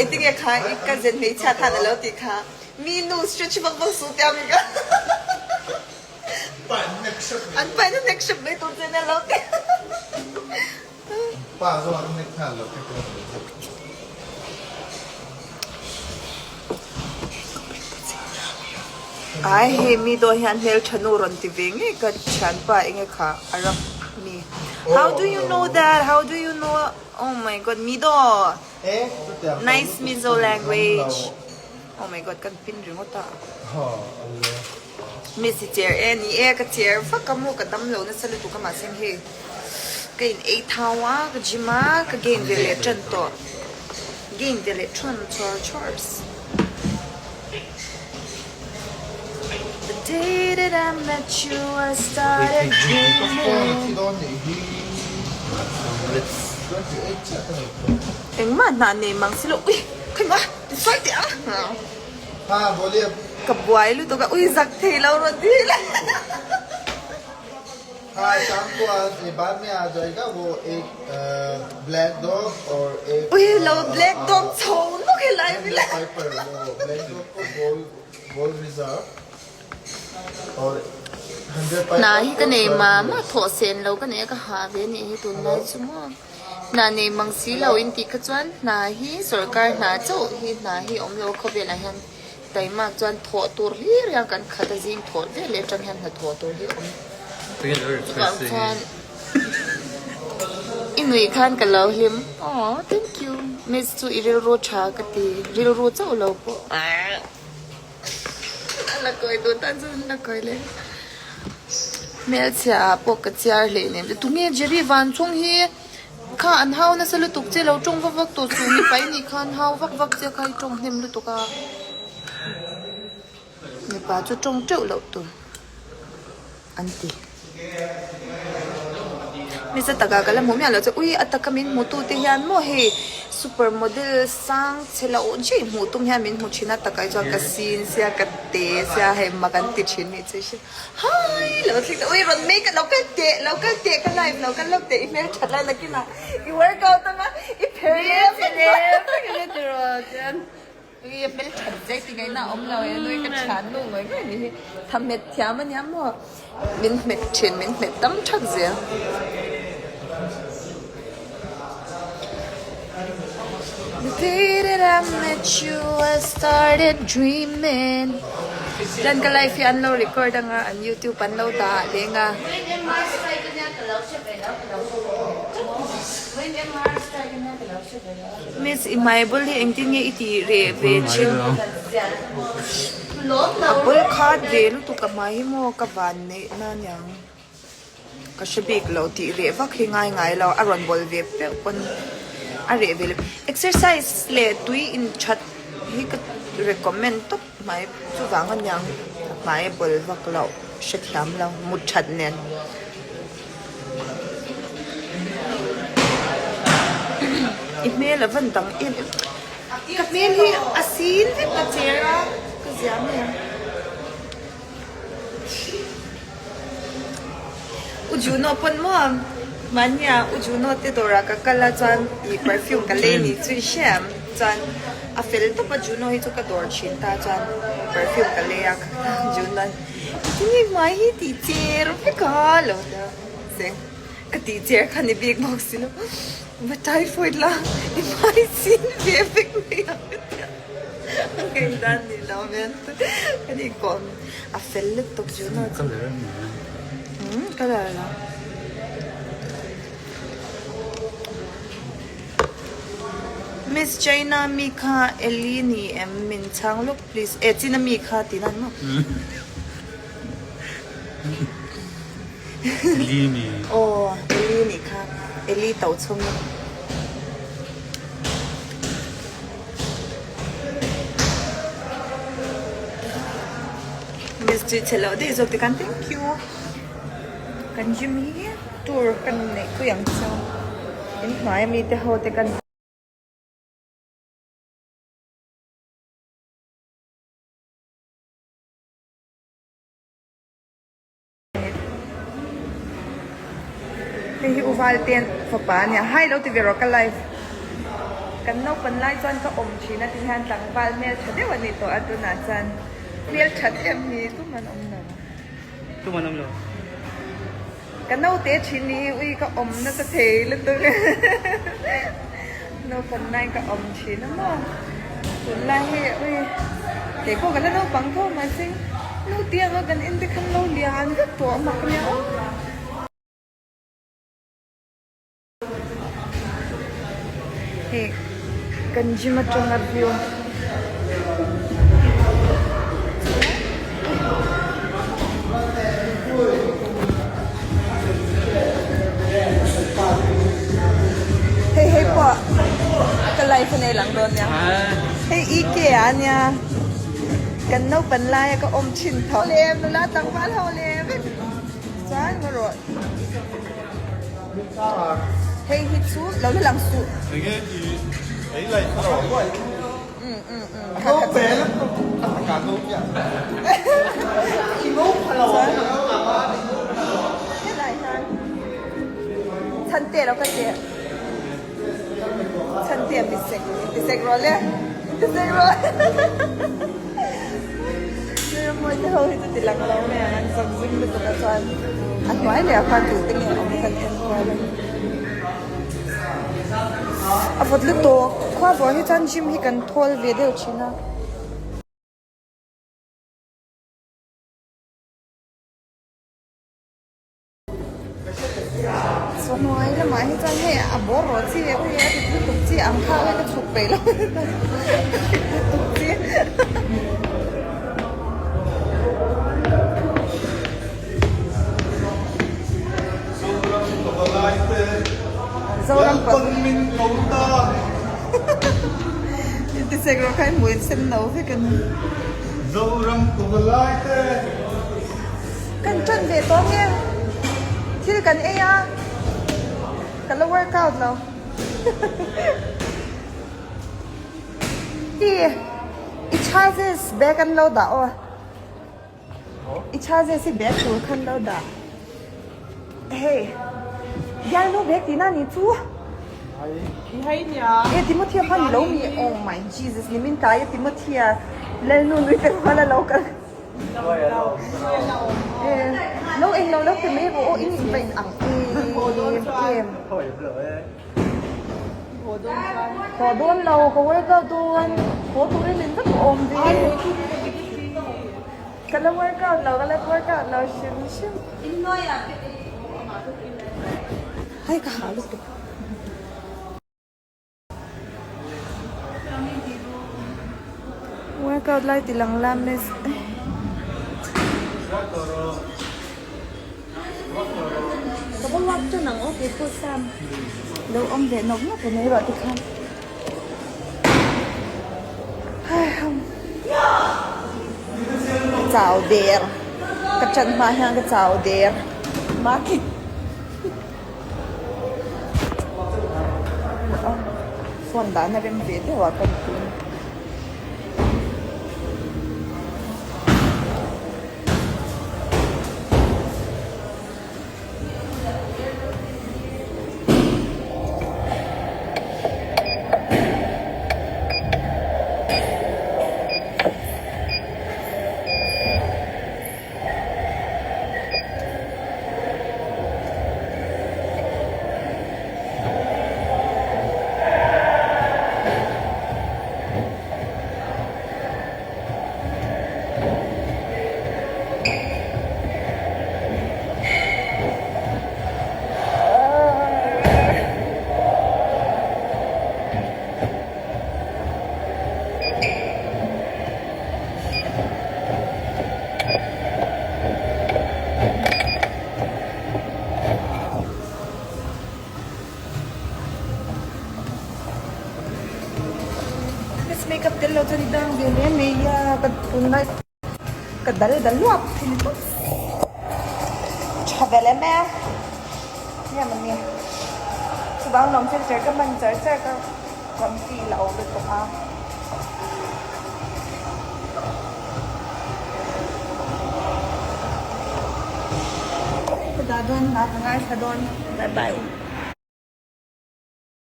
Engtinge kha i cousin hmeichhia khan a lo tih kha, Mi nu stretch vak vak suh tia mi ka An pa in a nek hrep mai tur che nia lo ti. Pa zawng an nek nghal lo kha ka lo ti. Ai hei mi daw hian hmeltha nu rawn ti ve ngei ka thianpa enge kha Arab mi How do you know that how do you know oh my god mi daw nice Mizo language oh my god kan pin ringawt a Miss i cher e ni e ka cher vak a maw ka dam lo nasa lutuk a mahse hei ka in ei thau a ka gym a ka gain ve leh tan tawh gain ve leh than chawr chawrs The day that I met you I started dreaming Engmah hnah nei mang si lo ui khawimaw ti sawi teh ang. Ka buai lutuk a, ui zak thei lo rawn ti ila. Ui lo black dog chho nawk he lai vila. Hna hi ka nei mah mah thawh sen lo ka nei a ka hah ve a nih hi tunlai chu maw. Hna nei mang si lo in tih kha chuan hna hi sorkar hna chauh hi hna hi awm lo a khawvelah hian taimak chuan thawh tur hlir hian kan khat a zing thawh vel leh atang hian hna thawh tur hi awm chuvang chuan i nuih khan ka lo hlim aww thank you miss chu i rilru tha ka ti rilru chauh lo pawh a la kawi duh tan chuan an la kawi leh hmelchhia ah pawh ka chiar hlei nem che tunge Jerry van chung hi kha an hau nasa lutuk che lo tawng vak vak tawh suh mipa i nih khan hau vak vak che kha i tawng hnem lutuk a mipa chu tawng teuh loh tur an ti. Hmeichhe takah ka la hmu miah loh chu ui a taka min hmu tu te hian maw hei super model sang chhe loh chiah hmuh tum hian min hmu thin a takah hi chuan ka sin sia ka te sia hei mak an ti thin nih chu hria hai lo thleng ui rawn make lo kal teh lo kal teh ka live lo kal lo teh i hmelthat lai nakinah i workout anga i pher leh vek. Ui a hmel that zai ti ngaihna a awm lo e nui ka thian nu ngawih ngawih ni hi tha hmet thiam a nia maw min hmet thin min hmet tam thak zel. The day that I met you I started dreaming Chuan ka live hi an lo record anga an youtube an lo dah leng a. Miss i hmai bul hi engtin nge i tih reh ve thin? A bul khat ve lutuk a hmai hi maw ka van neih na aniang ka hre bik lo tih reh vak hi ngai ngai lo a rawn bawl ve peuh pawn a reh ve leh exercise leh tui in that hi ka recommend tawp hmai chuvang aniang a hmai a bawl vak loh hrethiam lo mut that nen. I hmel a van dang em em ka hmel hi a sin vek ka cher a ka zia mai ang U Juno pawn maw mahnia U Juno te dawrah ka kal a chuan ih perfume ka lei ni chu i hre ang chuan a fel tawp a Juno hi chu ka dawr thin ta chuan perfume ka lei a Juno Tinge hmai hi tih cher vek a lo ti a se ka tih cher kha ni bik bawk si lo va typhoid la i hmai chin ve vek mai ang ka ti a a ngaih dan ni lo men ka ni kawm a fel lutuk chu no chu umm ka la la. Miss China mi kha Ellie ni em min chhang lawk please eh China mi kha tih nan maw Ellie ni aw Ellie nih kha Ellie to chhung in Miss chu chhe loh daih zawk tikhan thank you. Kan gym hi tour kan neih pui ang chu in hnuai ami te ho te kan hei hi uval te fapa ania hai lo ti ve rawh ka live. Kan naupan lai chuan ka awm thin a ti hian tlangval hmel tha deuh a ni tawh a tunah chuan hmel that em hi tum an awm lo. Tum an awm lo. Ka naute thin hi ui ka awm nasa thei lutuk naupan lai ka awm thin a maw tunlai hi ui keipawh ka la naupang tho mahse naute anga kan en te khan lo lian vek tawh a mak nia aw. Hei kan gym atanga view hei hei pawh ka life a nei lang dawn nia hei E K a nia kan naupan laia ka awm thin tho lem nula tlangval ho lem vek chuan maw rawh. Hei hi chu lo la lang suh. Enge i ei lai kha rawh ruai. A ngo pe la a taka ngo piah. I ngo pha lo a. Helai hian chhan te lo ka ti. Chhan te mi sek ti sek rawh le. Ti sek rawh. Mawi te ho hi chu ti lang lo mai ang an zak zing lutuk a chuan a hnuai leh a kha duh te nge awm kan en kual a a vawt lutuk khua vawh hi chuan gym hi kan thawl ve deuh thin a. Hnuai lamah hi chuan hei a bawr rawh chi leh ui a rit lutuk chi ang kha ui ka chhuk peih lo rit lutuk chi. Zoram Intisek rawh kha i hmuh in sen no vek a ni. Zoram pavalai te. Kan tan ve tawh nge thil kan ei a ka la workout lo hi i charges bag an lo dah aw i charges hi bag tur khan lo dah hei bialnu bag tihna ni chu e Timothy-a kha ni lo mi oh my Jesus nimin tlai a Timothy-a lalnu nui te khan a lo kal. Lo eng lo lo pe mai rawh aw in in va in ang em em. Haw dawn lo ka workout dawn haw turin min vek awm ve. Ka la workout lo ka la workout lo hrim hrim. Hai ka hah lutuk. Workout lai ti lang la miss. Ka va work tan ang aw kei pawh Sam. Lo awm ve nawk nawk a nei rawh tikhan. Ka chau der. Ka tan hma hian ka chau der. Maki. Phone dahna rem ve deuh ah kan tum. Miss makeup tel lo chuan i dang ve hle mai a ka tunlai ka dal dal luap thei tawp tha vel em e nge mawni chuvang lawm filter ka hman char char ka confi la awm lutuk a. Ka dah dawn hna ka ngaithla dawn bye bye.